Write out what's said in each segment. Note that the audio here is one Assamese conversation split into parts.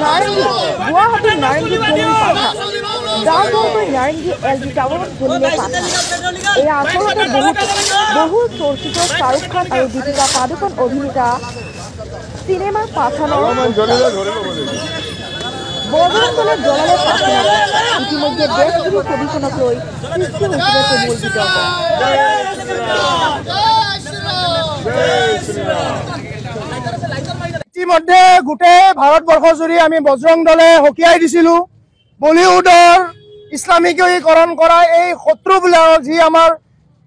নাৰেংগী, গুৱাহাটীৰ নাৰেংগীত জ্বলিল পাঠান। ডাঙৰ ডাঙৰকৈ নাৰেংগী এল জি টাৱাৰত জ্বলিলে পাঠান। এয়া আচলতে বহু চৰ্চিত শ্বাহৰুখ খান আৰু দীপিকা পাডুকন অভিনীতা চিনেমা পাঠানৰ বজৰং দলে জ্বলালে পাঠানক। ইতিমধ্যে দেশজুৰি ছবিখনক লৈ সৃষ্টি হৈছিলে তুমুল বিতৰ্ক। ইতিমধ্যে গোটেই ভাৰতবৰ্ষ জুৰি আমি বজৰং দলে সকীয়াই দিছিলোঁ, বলিউডৰ ইছলামিকীকৰণ কৰা এই শত্ৰুবিলাক যি আমাৰ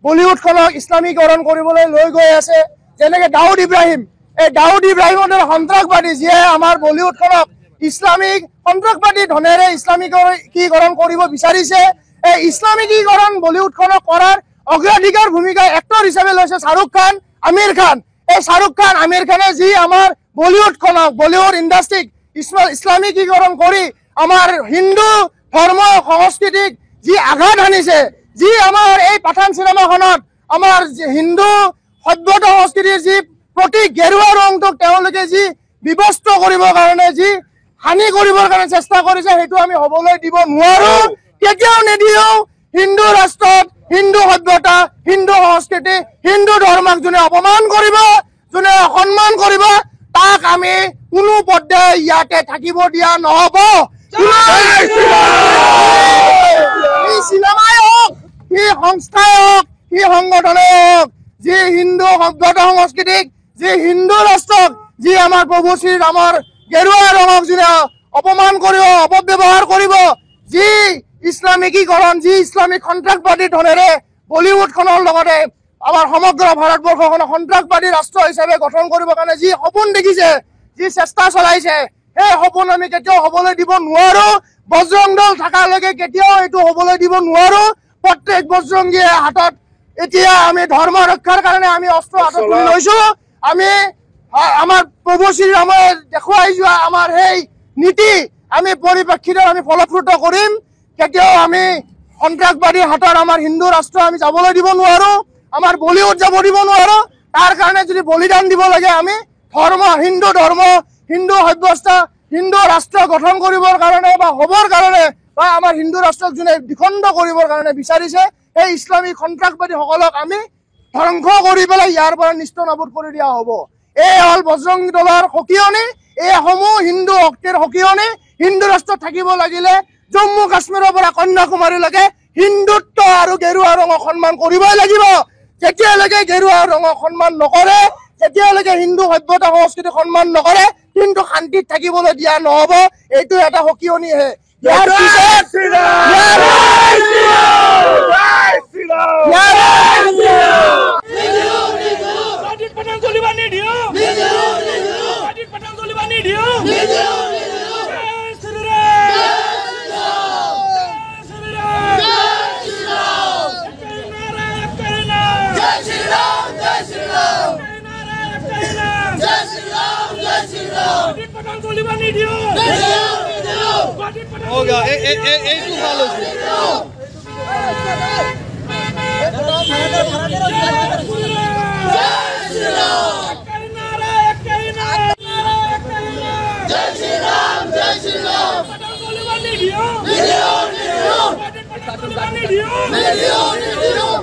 বলিউডখনক ইছলামীকৰণ কৰিবলৈ লৈ গৈ আছে, যেনেকৈ দাউদ ইব্ৰাহিম, এই দাউদ ইব্ৰাহিমৰ দৰে সন্ত্ৰাসবাদী যিয়ে আমাৰ বলিউডখনক ইছলামিক সন্ত্ৰাসবাদী ধনেৰে ইছলামিকীকৰণ কৰিব বিচাৰিছে, এই ইছলামিকীকৰণ বলিউডখনক কৰাৰ অগ্ৰাধিকাৰ ভূমিকা এক্টৰ হিচাপে লৈছে শ্বাহৰুখ খান, আমিৰ খান। এই শ্বাহৰুখ খান, আমিৰ খানে যি আমাৰ বলিউডখনক, বলিউড ইণ্ডাষ্ট্ৰীক ইছলামিকীকৰণ কৰি আমাৰ হিন্দু ধৰ্ম সংস্কৃতিক যি আঘাত হানিছে, যি আমাৰ এই পাঠান চিনেমাখনত আমাৰ হিন্দু সভ্যতা সংস্কৃতিৰ যি প্ৰতীক গেৰুৱা ৰংটোক তেওঁলোকে যি বিৱস্ত্ৰ কৰিবৰ কাৰণে, যি হানি কৰিবৰ কাৰণে চেষ্টা কৰিছে, সেইটো আমি হ'বলৈ দিব নোৱাৰো, কেতিয়াও নিদিওঁ। হিন্দু ৰাষ্ট্ৰত হিন্দু সভ্যতা, হিন্দু সংস্কৃতি, হিন্দু ধৰ্মক যোনে অপমান কৰিব, যোনে অসন্মান কৰিব, তাক আমি কোনো পধ্যে ইয়াতে থাকিব দিয়া নহ'ব। সি চিনেমাই হওক, সি সংস্থাই হওক, সি সংগঠনেই হওক, যি হিন্দু সভ্যতা সংস্কৃতিক, যি হিন্দু ৰাষ্ট্ৰক, যি আমাৰ প্ৰভু শ্ৰীৰামৰ গেৰুৱা ৰঙক যোনে অপমান কৰিব, অপব্যৱহাৰ কৰিব, যি ইছলামিকীকৰণ, যি ইছলামিক সন্ত্ৰাসবাদী ধনেৰে বলিউডখনৰ লগতে আমাৰ সমগ্ৰ ভাৰতবৰ্ষখনক সন্ত্ৰাসবাদী ৰাষ্ট্ৰ হিচাপে গঠন কৰিবৰ কাৰণে যি সপোন দেখিছে, যি চেষ্টা চলাইছে, সেই সপোন আমি কেতিয়াও হ'বলৈ দিব নোৱাৰো। বজৰং দল থকালৈকে কেতিয়াও এইটো হ'বলৈ দিব নোৱাৰো। প্ৰত্যেক বজৰংগীয়ে হাতত এতিয়া আমি ধৰ্ম ৰক্ষাৰ কাৰণে আমি অস্ত্ৰ হাতত তুলি লৈছো। আমি আমাৰ প্ৰভু শ্ৰীৰামে দেখুৱাই যোৱা আমাৰ সেই নীতি আমি পৰিপ্ৰেক্ষিতত আমি ফলপ্ৰসূ কৰিম। কেতিয়াও আমি সন্ত্ৰাসবাদীৰ হাতত আমাৰ হিন্দু ৰাষ্ট্ৰ আমি যাবলৈ দিব নোৱাৰো, আমাৰ বলিউড যাব দিব নোৱাৰো। তাৰ কাৰণে যদি বলিদান দিব লাগে, আমি ধৰ্ম, হিন্দু ধৰ্ম, হিন্দু সভ্যতা, হিন্দু ৰাষ্ট্ৰ গঠন কৰিবৰ কাৰণে বা হ'বৰ কাৰণে বা আমাৰ হিন্দু ৰাষ্ট্ৰক যোনে দ্বিখণ্ড কৰিবৰ কাৰণে বিচাৰিছে, সেই ইছলামিক সন্ত্ৰাসবাদীসকলক আমি ধ্বংস কৰি পেলাই ইয়াৰ পৰা নিষ্ঠ নাবুদ কৰি দিয়া হ'ব। এই হ'ল বজৰং দলৰ সকিয়নি, এইসমূহ হিন্দু শক্তিৰ সকিয়নি। হিন্দু ৰাষ্ট্ৰত থাকিব লাগিলে জম্মু কাশ্মীৰৰ পৰা কন্যাকুমাৰীলৈকে হিন্দুত্ব আৰু গেৰুৱা ৰঙক সন্মান কৰিবই লাগিব। যেতিয়ালৈকে গেৰুৱা ৰঙক সন্মান নকৰে, যেতিয়ালৈকে হিন্দু সভ্যতা সংস্কৃতি সন্মান নকৰে, কিন্তু শান্তিত থাকিবলৈ দিয়া নহ'ব। এইটো এটা সকিয়নিহে। ইয়াৰ পিছত নিদিওঁ।